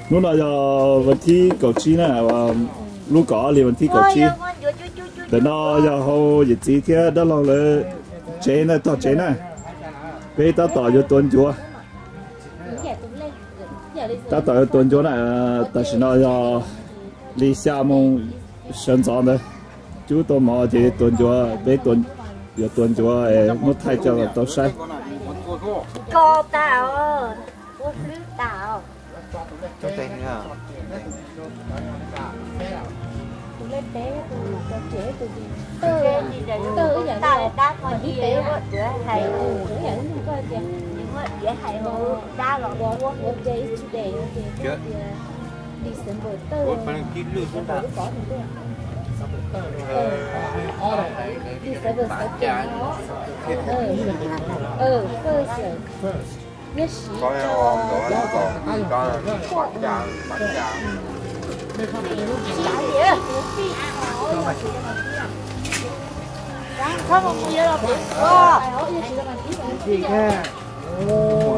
Hnub no yog vas thib kaum tsib na, lub kaum ob hli vas thib kaum tsib. Ntawm no yog hauv yawm txiv thiab dab laug lawv tsev na, tog tsev na. Peb tab tom yuav tuav ncuav. Tab tom yuav tuav ncuav na, tam sim no yog li xya moo sawv ntxov ntawd. Cub tau mov ces yuav tuav ncuav, peb yuav tuav ncuav es muab thaij coj los tau saib.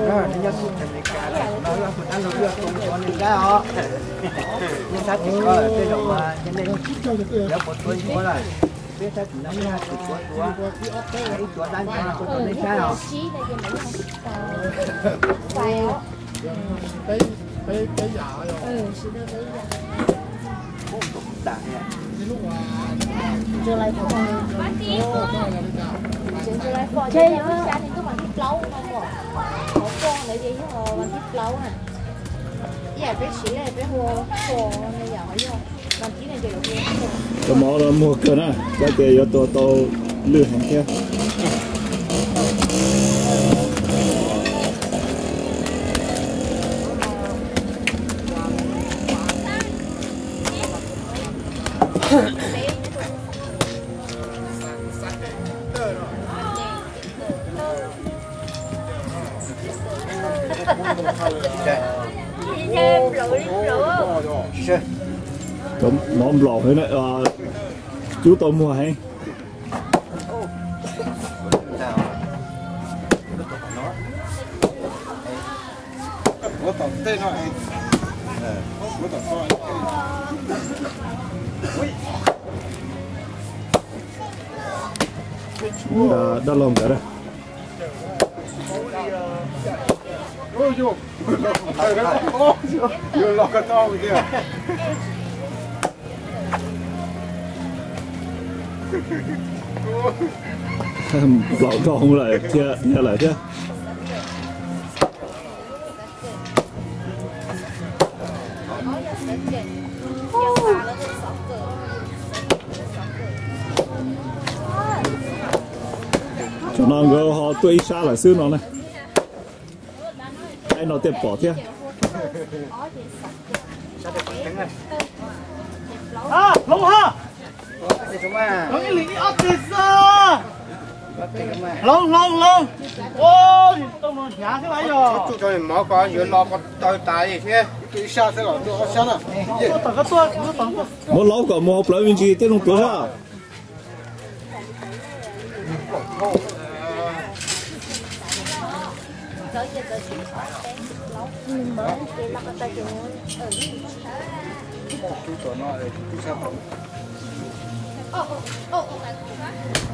Nej nyob teb chaws Amelikas tam sim no wb tus dab laug wb tuav ncuav nej saib os. Nej saib tim ko lawm tej zaum mas nej, nej puas tuav ncuav lawm. Peb saib tim no peb haj tsis tuav ncuav, ib tuav dab ncuav no tuav rau nej saib os. Cov mov no muag kawg na, tab sis yuav tua tau lwj heev thiab. Cov mov nplaum heev, cub tau muag heev. Dab laug nkawd na. Nplaum dhau lawm thiab, dhia lawm thiab. Tam no nkawd ho tuaj ib sab lawm xwb no na. Ib no thiaj pom thiab. Hloov ha! Hloov ib hlis ib ob teg xwb. Hloov, hloov, hloov. Ua, tau no hnyav xwb mas yog. Mov ko yuav lo ko taw tas li thiab. Muab laub kom mus hauv plawv me ntsis tej zoo tuav sab.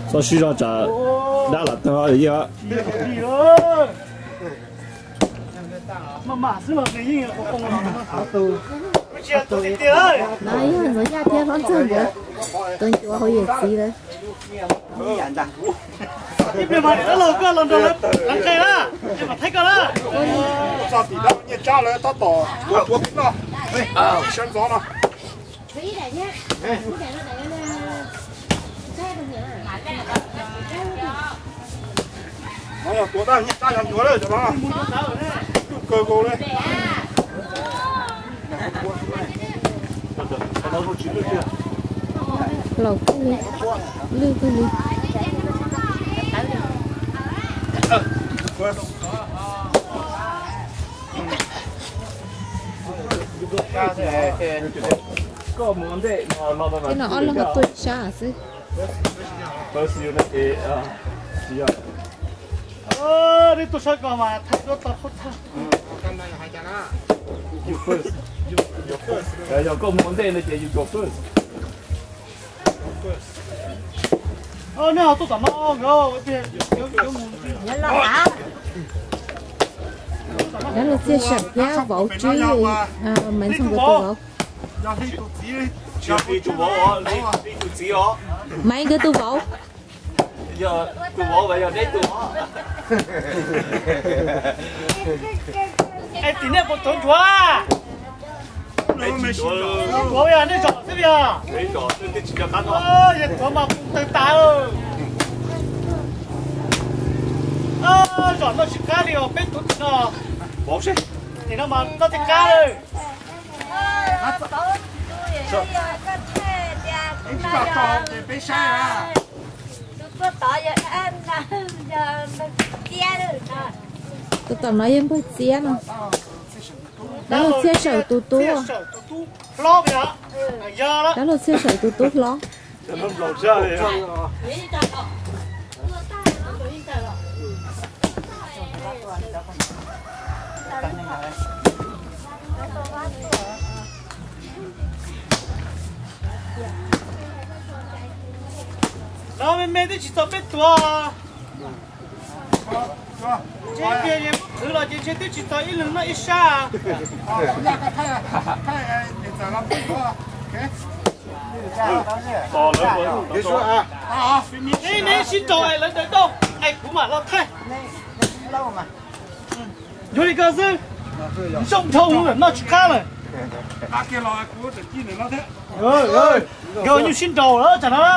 Txhob sib zog tsam dab lam tawg yeej. No yog Ntxoov Yaj thiab hlob ntxawg nkawd tuav ncuav hauv yawm txiv lawm. No yog tuav dab nyiaj tsab yog ncuav lawm cov no, ib tug kawg nkaus li. Laus kawg li, lwj kawg li. Ces no ob leeg ho tuaj ib sab xwb. Tuaj sawv ko mas thaij duab tau qhov tag. Yog koj mus ua ntej no ces you go first. Nej ho tuaj tom no nkawd. Dab laug Txhiaj Sawm thiab vauv Tswb, Maiv Ntxhoo nkawd tus vauv. Maiv nkawd tus vauv. Tim nej puas tuav ncuav? Tuav yog nej zom xwb yog? Yog tuav mas pus tawg tas. Zom no tsis qab li os peb tuav tim no. Tim no mas koj thiaj qab lawm. Tus tom no yog npawg Txiab no. Dab laug Txhiaj Sawm tus tub. Dab laug Txhiaj Sawm tus tub hlob. Los me me twb tsis txog peb tuav. Ntshe tias muab qhwv los ces ntshe twb tsis txog ib leeg noj ib sab. Neb sib nraus es lawv daws tau es kuv mam los thaij. Yuav li ko xwb. Zoo dhau noj tsis qab lawm. Nkawd nyuj sib nraus lawm tsam no na.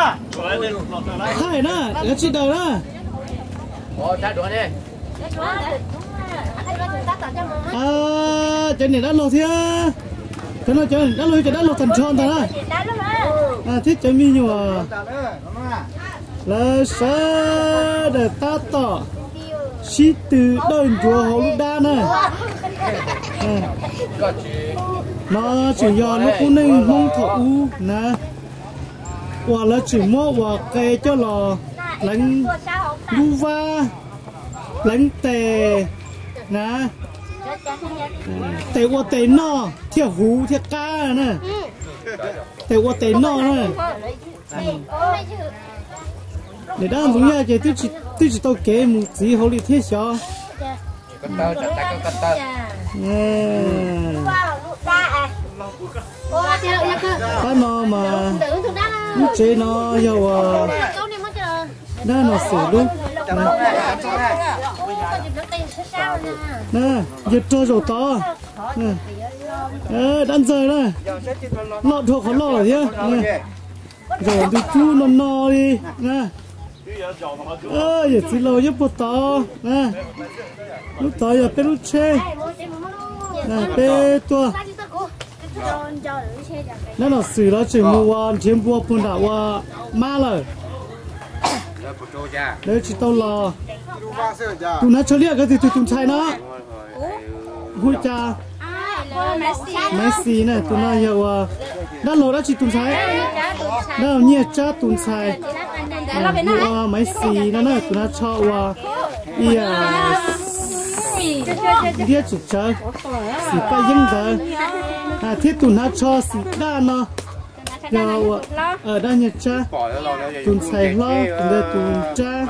Thaij na, lawv sib daws na. Cov niam dab laug thiab, cov no cov dab laug, cov dab laug tag nrho ntag na, thiab cov me nyuam, lawv sawv daws tab tom sib tw dawj ncuav hauv lub dab na. No tseem yog lub qub neej Hmoob thaum ub na, uas lawv tseem muab ua qe coj los pleev lub vab, pleev tes na, tes ua tes noj thiaj huv thiaj qab na, tes ua tes noj na. Niam dab Ntxoov Yaj ces twb tsis tau kev mus txiv hauv li thiab xyov. Pab no mas lub tsev no yog uas dab Nom Xwm lub. Yawg rog zaum tod, dab ntxawg na, loj dhau qhov loj lawm thiab. Zaum ntws cub no no li na. Yawm txiv laus nyob puag tod na. Lub tod yog peb lub tsheb, peb tuaj. Dab Nom Xwm lawv tseem mus ua nrhiav npua puag nram ua mab lawm. Lawv tsis tau los. Tus hnav tsho liab ko twg tus ntxhais no? Hu cas? Maiv Xis na, tus no yog uas dab laug dab tsi tus ntxhais? Dab laug Nyiaj Tsab tus ntxhais. Hu ua Maiv Xis no na, tus hnav tsho uas ib yam liab tsim tsawv, xim paj yeeb ntawd, thiab tus hnav tsho xim daj no yog dab Nyiaj Tsab tus ntxhais hlob, tus ntawd tus nrab.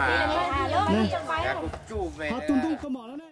Ho tus ntoo kaus mom no ne?